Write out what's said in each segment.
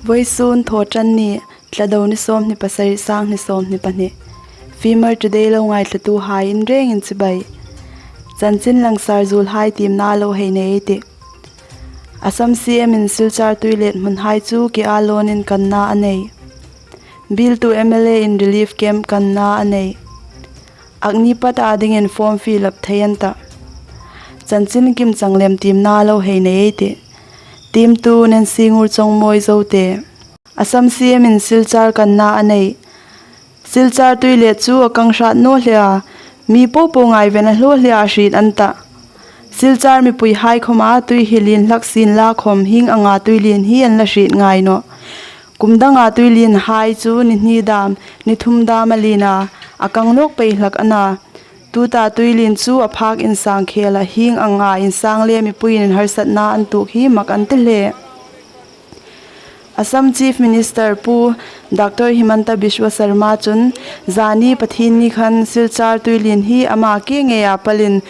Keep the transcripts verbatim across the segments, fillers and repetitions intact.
Voisun thaw ṭan ni, Thlado ni sawmhni pasari, sanghni sawmhni pahni. Fimer Today lo ngaithlatuhai in rengin chibai. Chanchin langsar zuolhai tiemna lo hei nei ei tih. Assam C M in Silchar tuilet hmunhai chu ke a lawnin kanna a nei. Biel tu M L A in relief camp kanna a nei. Agnipath a dingin form fill up thei an tah. Chanchin kimchang lem tiemna lo hei nei ei tih. Tiemtu Nancy Ngurchongmawi Zote. Assam C M in Silchar kanna a nei. Silchar tuilet chu a kang hrat naw hle a, mi popo ngaiven a hlaw hle a hriet an tah. Silchar mipuihai khawma tui hi lien hlak sienla khawm hieng anga tuilien hi an la hriet ngai nawh. Kum danga tuilienhai chu ni hni dam, ni thum dam a lien a, a kang nawk pei hlak a na. Tuta tuilien chu a phak insang khela hieng anga insang le mipuiin harsatna an tuok hi mak an ti hle. Assam Chief Minister Pu Doctor Himanta Biswa Sarma chun zani Pathienni khan Silchar tuilien hi ama ke ngeia palin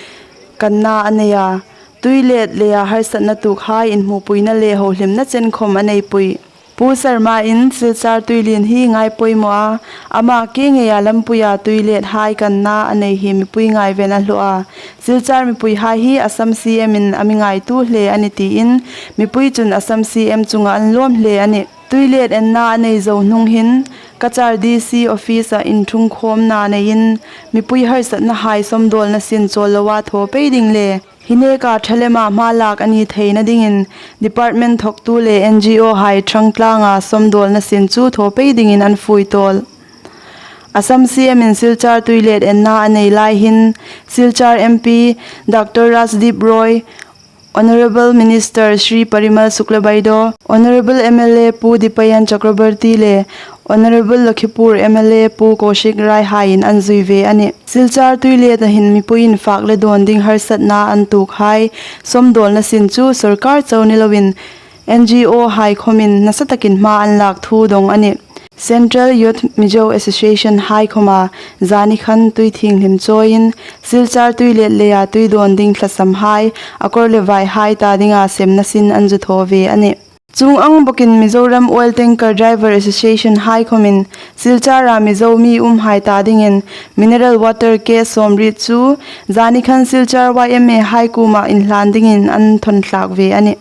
kanna a nei a. Tuilet leia harsatna tuokhai inhmupuina le hohlimna chen khawm a neipui. Pu Sarma in Silchar tuilien hi ngai poimaw a, ama ke ngeia lampuia tuilethai kanna a nei hi mipui ngaiven a hlaw a. Silchar mipuihai hi Assam C M in a mi ngaituo hle a nih tiin, mipui chun Assam C M chunga an lawm hle a nih. Tuilet enna a nei zo hnung hin, Cachar D C office-a inṭhungkhawmna neiin, mipui harsatnahai sawmdawlna sin chawl loa thaw pei ding le, hi neka ṭha lema hma lak a ni theina dingin, department thawktu le N G O-hai ṭhangtlanga sawmdawlna sin chu thaw pei dingin an fui tawl. Assam C M in Silchar tuilet enna a nei lai hin, Silchar M P Doctor Rajdeep Roy, Honourable Minister Shri Parimal Suklabaidya, Honourable M L A Pu Dipayan Chakraborty le Honourable Lakhipur M L A Pu Kaushik Rai haiin an zui ve a nih. Silchar tuilet-a hin mipuiin fak le dawn ding harsatna an tuokhai sawmdawlna sin chu sawrkar chau ni loin N G O-hai khawmin nasa takin hma an lak thu dawng a nih. Central Youth Mizo Association-hai khawma zani khan tui thienghlim chawiin Silchar tuilet leia tui dawn ding thlasamhai, a kawr le vaihai ta dinga semna sin an zu thaw ve a nih. Chuong ang bawkin Mizoram Oil Tanker Driver Association-hai khawmin Silchar-a Mizo mi umhai ta dingin mineral water case sawmriet chu zani khan Silchar Y M A-hai kuoma inhlan dingin an thawnthlak ve a nih.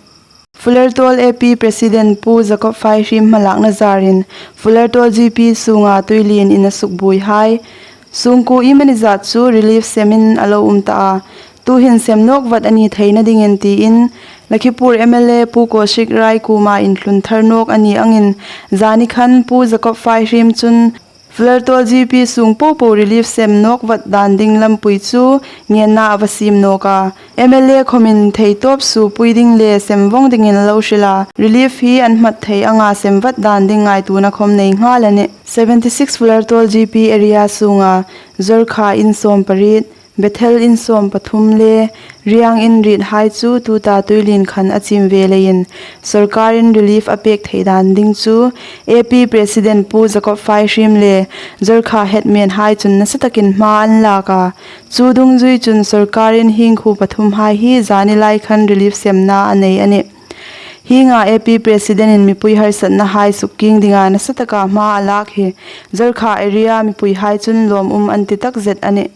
Fulertawl A P President Pu Jacob Faihriem hmalakna zarin Fulertawl G P sunga tuilienin a sukbuoihai sungkuo iemani zat chu relief semin a lo um ta a, tuhin sem nawk vat a ni theina dingin tiin Lakhipur M L A Pu Kaushik Rai kuoma inthlun thar nawk a ni angin, zani khan Pu Jacob Faihriem chun Fulertawl G P sung popo relief sem nawk vat dan ding lampui chu ngenna a va siem nawk a. M L A khawmin theitawp suopui ding le sem vawng dingin a lo hril a, relief hi an hmat thei anga sem vat dan ding ngaituona khawm nei nghal a nih. Seventy six Fulertawl G P area sunga Zawrkha in sawm pariet, Bethel in sawm pathum le Riang in riethai chu tuta tuilien khan a chim ve leiin sawrkarin relief a pek thei dan ding chu A P President Pu Jacob Faihriem le Zawrkha headman-hai chun nasa takin hma an lak a. Chu dungzui chun sawrkarin hieng khuo pathumhai hi zani lai khan relief semna a nei a nih. Hienga A P President-in mipui harsatnahai sukkieng dinga nasa taka hma a lak hi Zawrkha area mipuihai chun lawmum an ti takzet a nih.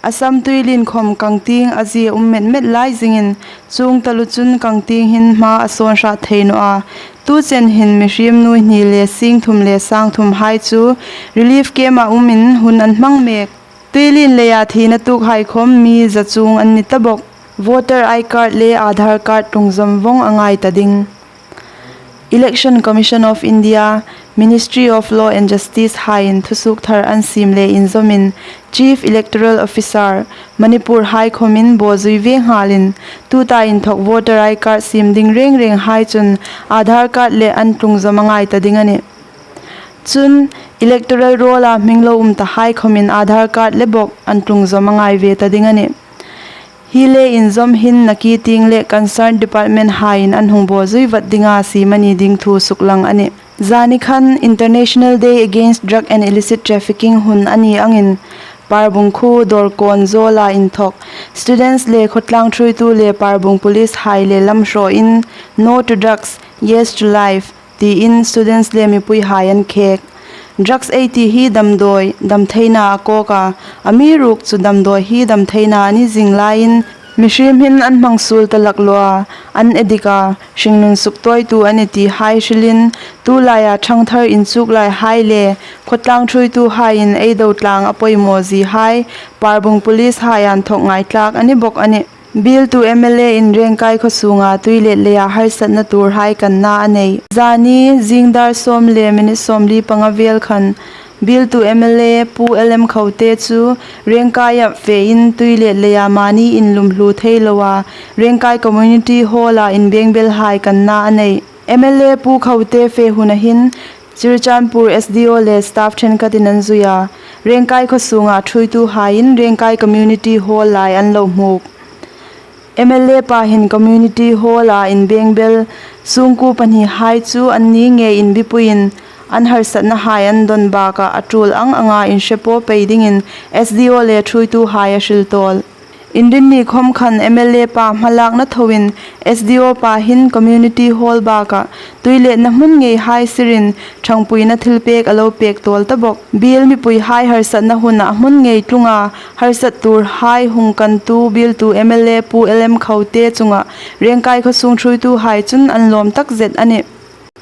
Assam tuilien khawm kang tieng a zie um met met lai zingin, chuong taluo chun kang tieng hin hma a sawn hrat thei naw a. Tu chen hin mihriem nuoi hni le sing thum le sang thumhai chu relief camp-a umin hun an hmang mek. Tuilien leia thina tuokhai khawm mi za chuong an ni ta bawk. Voter I D card le Aadhaar card tlungzawm vawng a ngai ta ding. Election Commission of India, Ministry of Law and Justice-haiin thusuok thar an siem le inzawmin Chief Electoral Officer, Manipur-hai khawmin bawzui ve nghalin, tuta inthawk voter I D card siem ding reng renghai chun Aadhaar card le an tlungzawm a ngai ta ding a nih. Chun, electoral roll-a hming lo um tahai khawmin Aadhaar card le bawk an tlungzawm a ngai ve ta ding a nih. Hi le inzawm hin nakie tieng le concerned department-haiin an hung bawzui vat dinga siem a ni ding thu suklang a nih. Zani khan International Day Against Drug and Illicit Trafficking hun a ni angin, Parbung khuo Dawrkawn zawla inthawk students le khawtlang ṭhuoitu le Parbung police hai le lam hrawin "No to drugs, yes to life" tiin students le mipui hai an khek. Drugs ei ti hi damdawi, damtheina a kawk a, amiruokchu damdawi hi damtheina a ni zing laiin, mihriem hin an hmang suol ta lak lo a, an addict a, hringnun suktawitu a ni ti hai hrilin, tulaia ṭhangthar inchuk lai hai le khawtlang ṭhuoitu haiin ei do tlang a poimaw zie hai Parbung police hai inthawk ngaitlak a ni bawk a nih. Biel tu M L A in Rengkai khaw sunga tuilet leia harsatna tur hai kanna a nei. Zani, zing dar sawm le minute sawmli panga vel khan, Biel tu M L A Pu L M Khote chu Rengkaia fein tuilet leia mani inlum hlu thei loa Rengkai Community Hall-a inbengbel hai kanna a nei. M L A Pu Khote fe huna hin Churachandpur S D O le staff ṭhenkatin an zui a, Rengkai khaw sunga ṭhuoitu haiin Rengkai Community Hall lai an lo hmuk. M L A pa hin Community Hall-a inbengbel sungkuo pahni hai chu anni ngeiin bipuiin an harsatna hai an dawn bakah a tul ang anga inhrepaw pei dingin S D O le ṭhuoitu hai a hril tawl. Inrinni khom khan M L A pa hmalakna thoin S D O pa hin Community Hall bakah tuiletna hmun ngei hai sirin ṭhangpuina thilpek a lo pek tawl ta bawk. Biel mipui hai harsatna huna hmun ngei tlunga harsat tur hai hung kantu Biel tu M L A Pu L M Khote chunga Rengkai khaw sung ṭhuoitu hai chun an lawm tak zet a nih.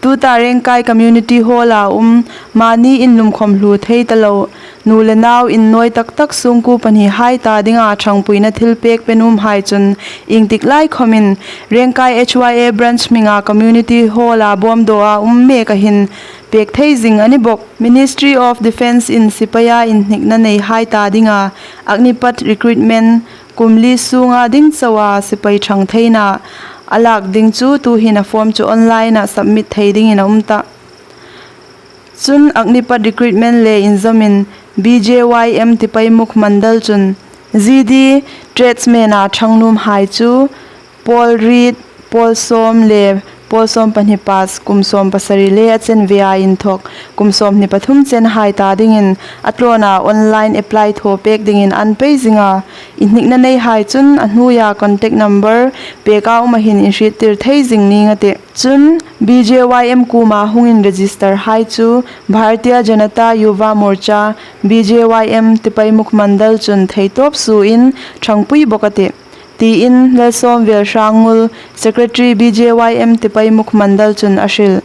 Tuta Rengkai Community Hall-a um mani inlum khom hlu thei ta lo, nu le nau innawi tak tak sungkuo pahni hai ta dinga ṭhangpuina thilpek pe nuom hai chun iengtik lai khomin Rengkai H Y A branch hminga Community Hall-a bawm dawa um meka hin pek thei zing a ni bawk. Ministry of Defence in sipaia inhnikna nei hai ta dinga Agnipath recruitment kum li sunga ding chauha sipai ṭhang theina a lak ding chu tuhin a form chu online-a submit thei dingin a um ta. Chun Agnipath recruitment le inzawmin B J Y M Tipaimukh Mandal chun G D tradesman-a ṭhang nuom hai chu pawl riet, pawl sawm le pawl sawm pahni pass, kum sawm pasari le a chenvea inthawk kum sawmhni pathum chen hai ta dingin a tlawna online apply thaw pek dingin an pei zing a. Inhnikna nei hai chun a hnuoia contact number peka uma hin inhriettir thei zing ning a tih. Chun B J Y M kuoma hungin register hai chu Bharatiya Janata Yuva Morcha, B J Y M Tipaimukh Mandal chun theitawp suoin ṭhangpui bawk a tih, tiin Lalsawmvel Hrangngul, Secretary B J Y M Tipaimukh Mandal chun a hril.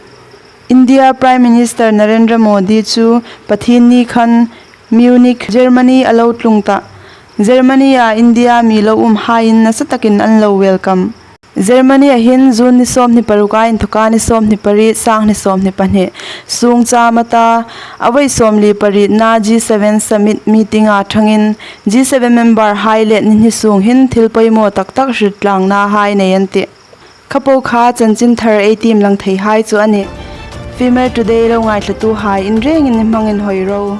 India Prime Minister Narendra Modi chu Pathienni khan Munich, Germany a lo tlung ta. Germany-a India mi lo um haiin nasa takin an lo welcome. Germany-a hin June ni sawmhni paruka inthoka ni sawmhni pariet, sanghni sawmhni pahni sung cham a ta, a vawi sawmli parietna G seven summit meeting-a ṭhangin G seven member hai le ni hni sung hin thil poimaw tak tak hriltlangna hai nei an tih. Kha po kha chanchin thar ei tiem lang thei hai chu a nih. Fimer Today lo ngaithlatu hai in rengin ni hmangin hawi ro.